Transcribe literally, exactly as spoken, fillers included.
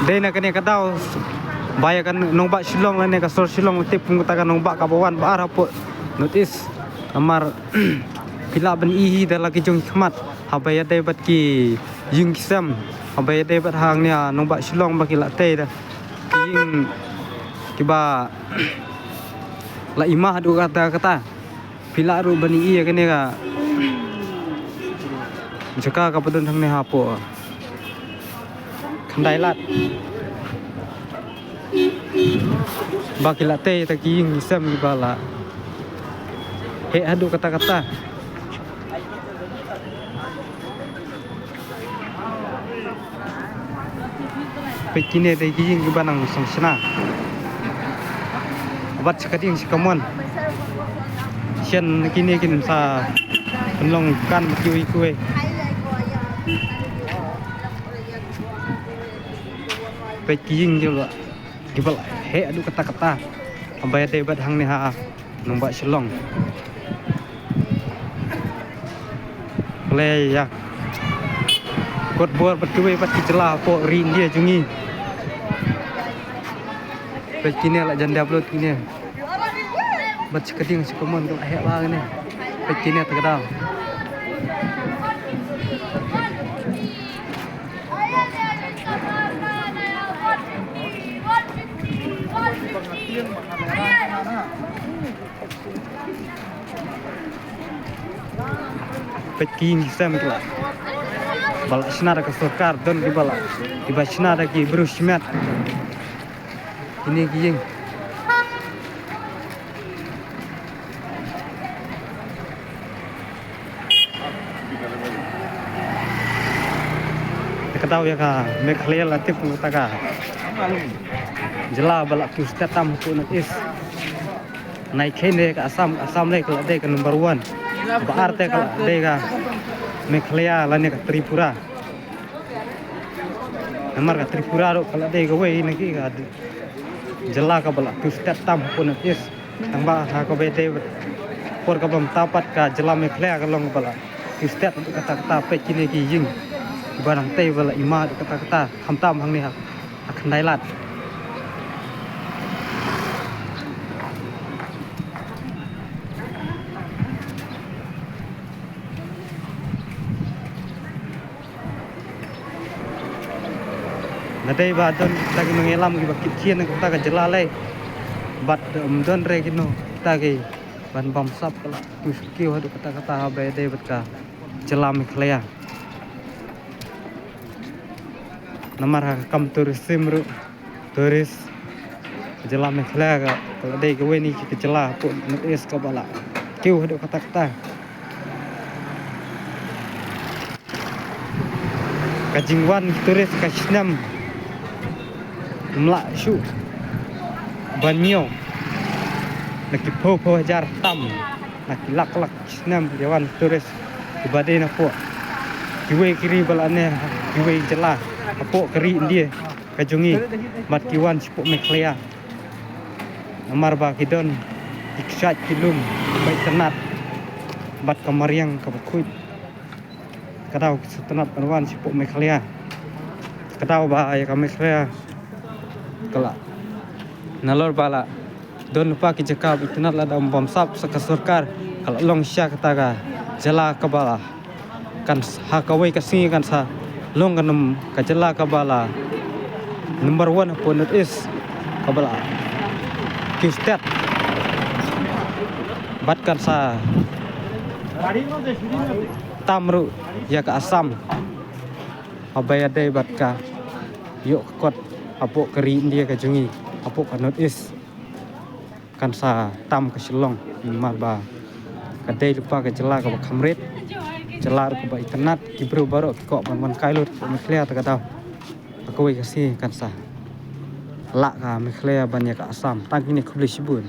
Dei na kane ka daw ba ïa ka nongbah Shillong lane ka sor Shillong, tip kum kata ka nongbah kaba wan ba ar hapoh North East. Namar phi lah ban ïohi da la ki jong ki khmat haba ïadei bad ki ïing ki sem, haba ïadei bad hangne ha nongbah Shillong ba ki la tei da ki ïing kiba la i ma haduh katta katta. Phi lah ruh ban ïohi ïa kane ka jaka kaba don hangne hapoh Khyndai Lad. Ba ki la tei ïa ki ïing ki sem kiba la heh haduh katta katta. Peit kine dei ki ïing kiba nang song shna. Bad sha ka dieng sha ka mon, shen kine kin sa pynlong kan kiwei kiwei. Peit ki ïing kiba, kiba la heh haduh katta katta. Haba ïadei bad hangne ha nongbah Shillong. Khlei ïa kot bor bad kiwei pat ki jylla hapoh ri India jong ngi. Peit kine la jan dep lut kine. Bad sha ka dieng sha ka mon ka la heh bha kine. Peit kine te ka daw. Peit ki ïing ki sem ki la, ba la shna da ka sorkar, don kiba la, kiba shna da ki briew shimet. Kine ki ïing. Te ka daw ïa ka Meghalaya la tip kum kata ka jylla ba la kiew stet tam hapoh North East. Nai khein de ka Assam, Assam lei ka la dei ka number one. Ba ar te ka la dei ka Meghalaya lane ka Tripura. Namar ka Tripura ruh ka la dei kawei na ki ka jylla kaba la kiew stet tam hapoh North East. Tang ba ha kaba dei por kaba mynta pat ka jylla Meghalaya ka long ba la kiew stet haduh katta katta. Peit kine ki ïing ba nang tei ba la i ma haduh katta katta. Khamtam hangne ha ha Khyndai Lad. Nadei ba don kita ki nongïalam kiba kit kian na kata ka jylla lei. Bad, um, don re kino kita ki ban bamsap ka la kiew haduh katta katta haba ïadei bad ka jylla Meghalaya. Namar ha ka kam tourism ruh, tourist, jylla Meghalaya ka, ka la dei kawei na ki jylla hapoh North East kaba la kiew haduh katta katta. Ka jingwan tourist ka snem ym lah shuh ban ñiew. Na ki phew phew hajar tam, na ki lak lak snem ïa wan tourist kiba dei napoh kiwei ki ri ba la ne, kiwei jylla hapoh ka ri India ka jong ngi, bad ki wan shapoh Meghalaya. Namar ba ki don ki kshaid ki lum ba itynnad bad ka mariang kaba khuid. Ka daw ki sngewtynnad ban wan shapoh Meghalaya. Ka daw ba ïa ka Meghalaya ka la, nalor ba la don lypa ki jaka ba itynnad lada ym bamsap sa ka sorkar, ka la long sha kata ka jylla kaba la kan s-, ha kawei ka sngi kan sa long ka num-, ka jylla kaba la number one hapoh North East kaba la kiew stet. Bad kan sa tam ruh ïa ka Assam haba ïadei bad ka ïoh ka kot hapoh ka ri India ka jong ngi, hapoh ka North East. Kan sa tam ka Shillong, namar ba ka dei lypa ka jylla kaba kham rit, jylla ruh kaba itynnad, ki briew baroh ki kwah ban wan kai lut ka Meghalaya. Ta ka daw ha kawei ka sngi kan sa lah ka Meghalaya ban ïa ka Assam. Tang kine, khublei shibun.